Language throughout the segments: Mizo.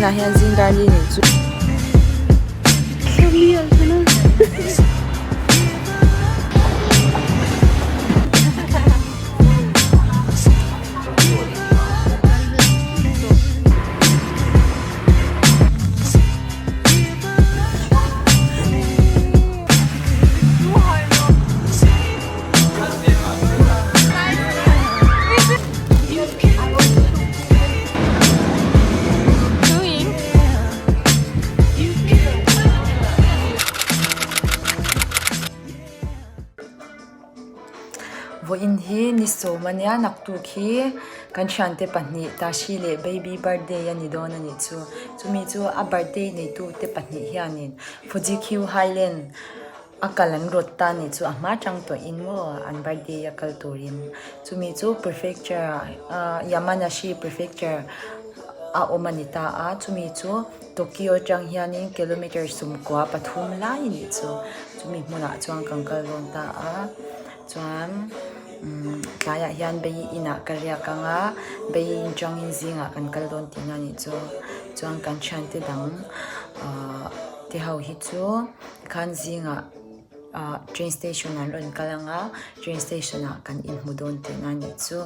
Tunah hian zing dar li nih chu. Vawiin hi ni sawm a nia naktuk hi kan thiante pahnih Tashi leh Baby birthday a ni dawn a nih chu chumi chu a birthday neitu te pahnih hianin Fuji Q Highland A kal an rawt ta nih chu a hma tang tawhin maw an birthday a kal turin chumi chu prefecture ah Yamanashi prefecture a awm a ni ta a chumi chu Tokyo atang hianin kilometer sawmkua pathum lai a nih chu chumi hmunah chuan kan kal dawn ta a chuan umm tlaiah hian bei inah ka riak ang a bei in tangin zingah kan kal dawn tihna a nih chu chuan kan thiante dang ahh te ho hi chu. Khan zingah ah train station an rawn kal ang a train station ah kan inhmu dawn tihna a nih chu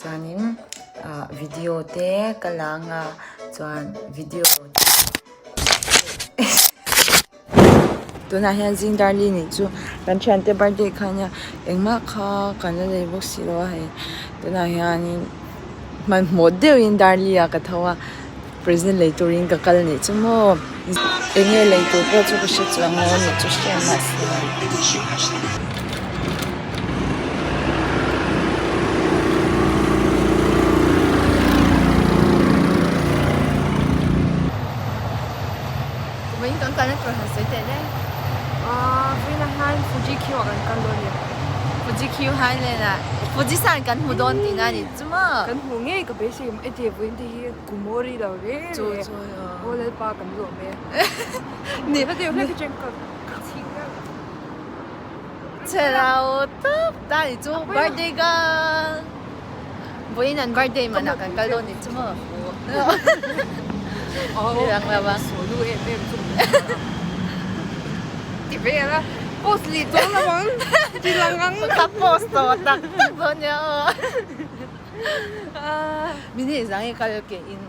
chuanin ah video te ka la ang a chuan video tunah hian zing dar li nih chu kan thiante birthday kha ania engmah kha kan la nei bawk si lo a hei tunah hianin hmanhmawh deuhin dar li ah ka tho a. Present lei turin ka kal nih chu maw eng nge lei tur pawh chu ka hre chuang lo a nih chu hriat mahse. Vawiin kan kalna tur han sawi teh le. Aaa vawiinah hian Fuji Q ah kan kal dawn a ni. Fuji Q Highland ah Fuji san kan hmu dawn tihna a ni chu maw. Kan hmu ngei ka beisei awm e tih vawiin te hi Kumori lo re re aw Lalpa kan lawm e. Ni va deuh hlek atang ka chhing deuh. Che lo tawp ta ni chu birthday girl. Vawiin an birthday manah kan kal dawn ni chu maw. Aw sawlu em em chu. Ti vel a post leh tawh lo ang ti lang ang. Ka post tawh tak tak dawn nia aw. Minute zang i kal ke in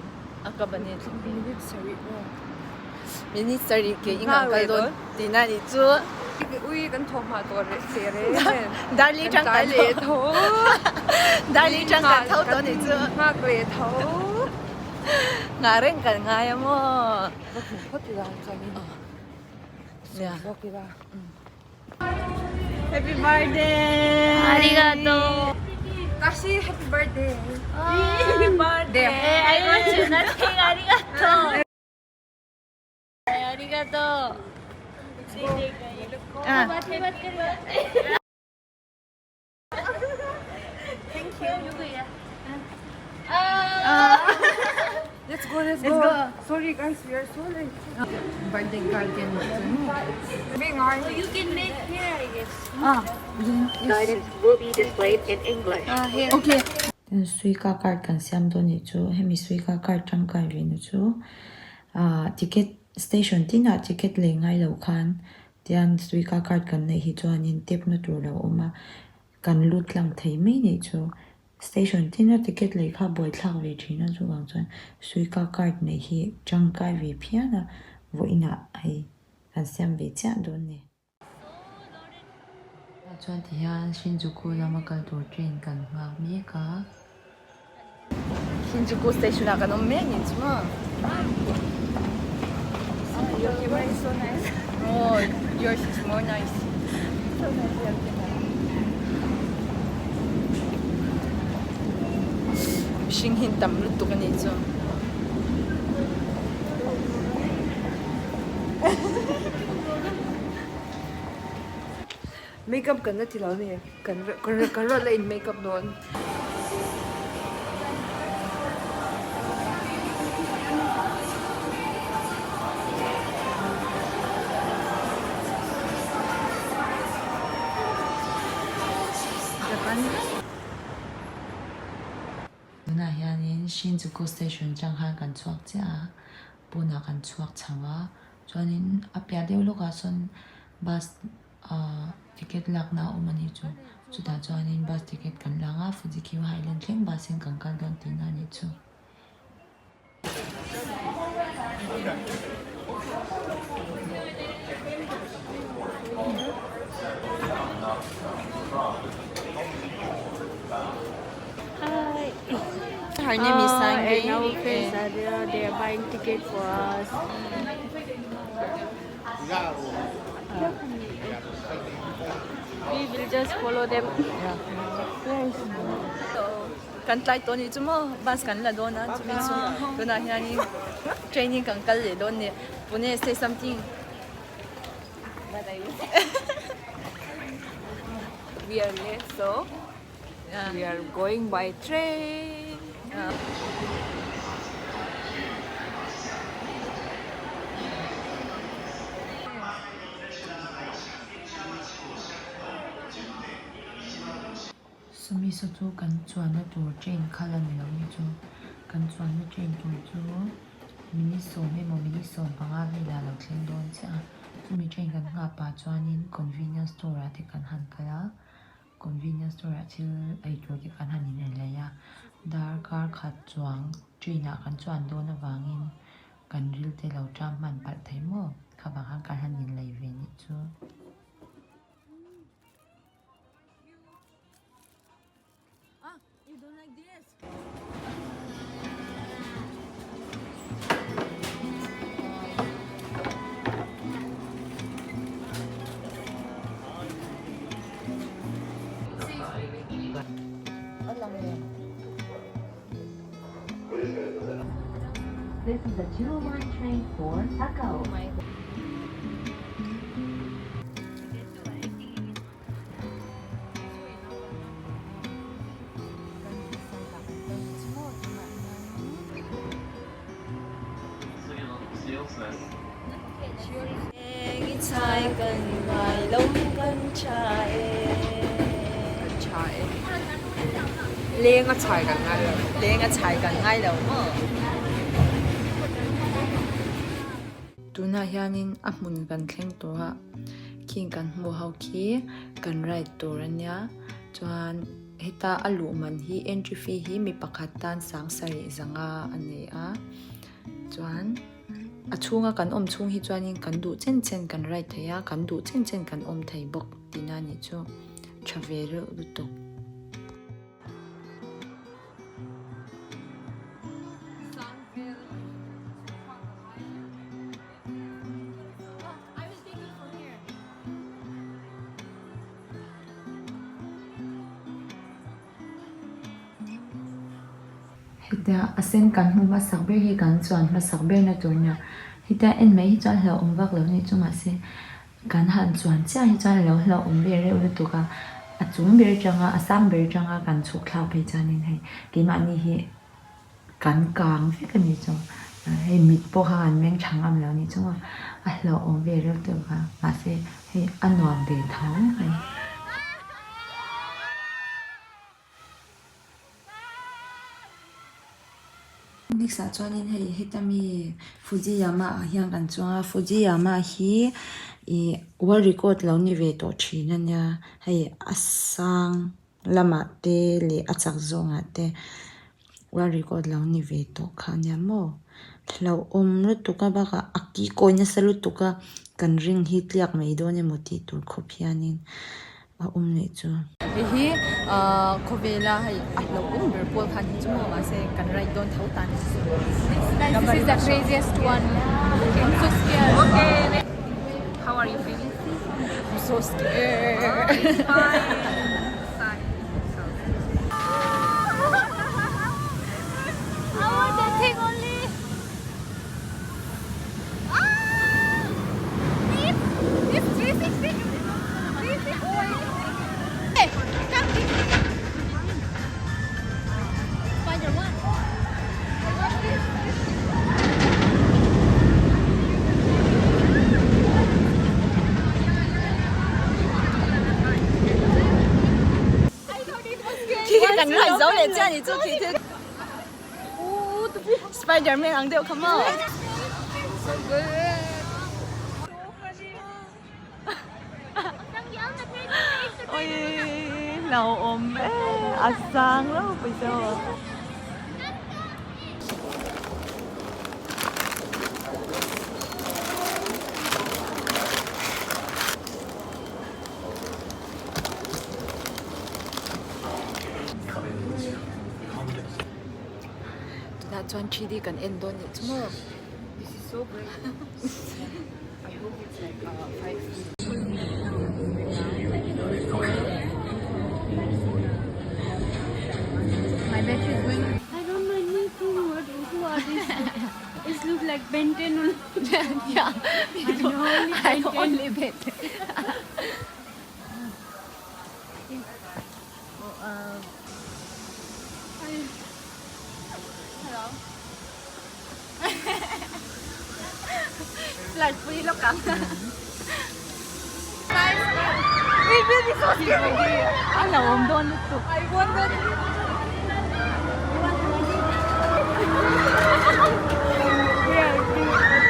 a ka ban in Minute sarih maw? Minute sarih ke in kan kal dawn tihna nih chu. Ui kan thaw hma tawh reh teh reng em. Darli tang kan leh tho. Darli tang kan tho tawh nih chu. Nghak leh tho. Nghah reng kan ngai a maw? Va hmu phawt ila chuanin. Sawi bawk ila. Happy birthday! Arigato! Tashi, happy birthday! Happy birthday! I got you nothing. Arigato! Arigato! Thank you. Let's go, let's go. Sorry guys, we are so late. Birthday card can You can make here, I guess. Guidance will be displayed in English. Okay. Tin Suica card kan siam dawn nih chu hemi Suica card tangkai rihna chu ah ticket station tinah ticket lei ngai loh khan Tian Suica card kan neih hi chuanin tap na tur lo awm a, kan lut tlang thei mai nih chu. Station tina ticket lei kha buaithlak ve thin a chuvang chuan Suica card neih hi tangkai ve phian a, vawiinah hei kan siam ve chiah dawn ni. Chuan tihian Shinjuku lama kal tur train kan nghak mek a. Shinjuku station ah kan awm mek nih chu maw? Your camera is so nice. Oh, yours is more nice. So nice your camera. Mihring hi an tam lutuk a nih chu. Makeup kan la ti lo a ni. Kan kan rawt la in makeup dawn. Tunah hianin Shinjuku station atang khan kan chhuak chiah a. pawnah kan chhuak chho a chuanin a piah deuh lawkah sawn bus ahh ticket lakna a awm a nih chu chutah chuanin bus ticket kan la ang a Fuji Q Highland thleng bus in kan kal dawn tihna a nih chu. Her name is Sangi. And our friends are there. They are buying ticket for us. We will just follow them. Yes. Kan tlai tawh anih chu maw bus kan la dawn a chumi chu tunah hianin training kan kal leh dawn a ni Pune say something We are late so we are going by train. Sawmi saw chu kan chuanna tur train kha la ni lo ni chu kan chuanna train tur chu minute sawm emaw minute 15 velah a lo thleng dawn chiah a chumi train kan nghah pah chuanin convenience store ah te kan han kal a convenience store ah thil ei tur te kan han in lei a darkar khat chuang train ah kan chuan dawn avangin kan ril te lo ṭam hman palh thei maw kha vang khan kan han in lei ve nih chu. This is the 201 train for Takao. Leng a chhai kan ngai lo. Leng a chhai kan ngai lo maw? Tunah hianin a hmun kan thleng tawh a, khing kan hmuh ho khi kan ride tur a nia chuan heta a luh man hi entry fee hi mi pakhat tan sang sarih zanga a nei a chuan a chhunga kan awm chhung hi chuanin kan duh chen chen kan ride thei a kan duh chen chen kan awm thei bawk tihna a nih chu tha ve reuh lutuk. Hetia a sen kan hmu hmasak ber hi kan chuan hmasak ber na tur nia hetia en mai hi chuan hlauhawm vak lo ni chu mahse Kan han chuan chiah hi chuan a lo hlauhawm ve reuh lutuk a, a chung ber atanga a sang ber atanga kan chhuk thlak phei chuanin hei keimahni hi kan kang vek a ni chu, hei mit pawh kha kan meng tha ngam lo a ni chu maw, a hlauhawm ve reuh lutuk a, mahse hei a nuam ve tho mai. Next ah chuanin hei heta mi Fujiyama ah hian kan chuang a Fujiyama hi ih world record lo ni ve tawh thin a nia hei a sang lamah te leh a chak zawngah te world record lo ni ve tawh kha a nia maw hlauhawm lutuk a bakah a ki kawi nasa lutuk a kan ring hi tliak mai dawn emaw tih tur khawp hianin. a awm leh chu. Hei hi ahh khawvela hei a hlauhawm ber pawl khan hi chu maw mahse kan ride dawn tho tan. This is the craziest one. I'm so scared. Okay. How are you feeling? I'm so scared. It's fine. Fine. So. I want that thing only. Ah! This, this 360. 360. Hey, come. Spider one. I want this. Khi kan rai zo leh chiah ni chu khi thil. Spiderman ang deuh kha maw? Oi hlauhawm e a sang lo pawisa aw. Tunah chuan 3D kan en dawn nih chu maw. This is so great. I hope it's like 5D. My battery is going. I don't know anything. What who are these? It looks like Ben 10 only. Yeah, I know only I Ben 10. only Ben 10. Hello. Flirt pui lawk ang. Wait, wait, it's so scary. A lo awm dawn lutuk. I wonder. Yeah,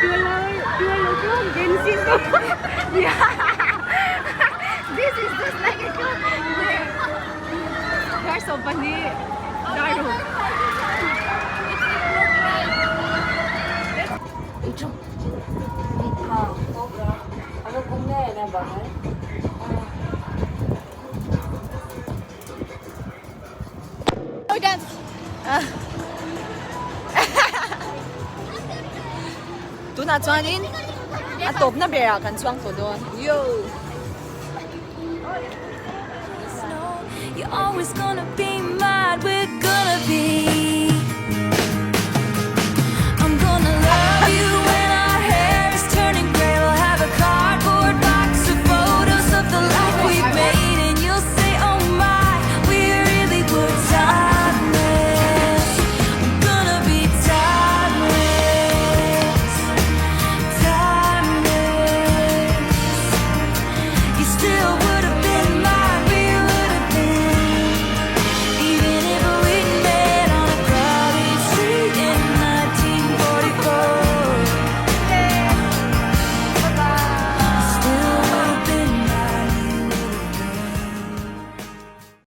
12 hour, 12 o'clock, then 6 o'clock. Yeah. This is just like a clock. Dar 12 dar ruk. Ano kung na na bahal? Oh, dance. Tunah chuanin a tawpna berah kan chuang tawh dawn. Yo! You're always gonna be mine. We're gonna be.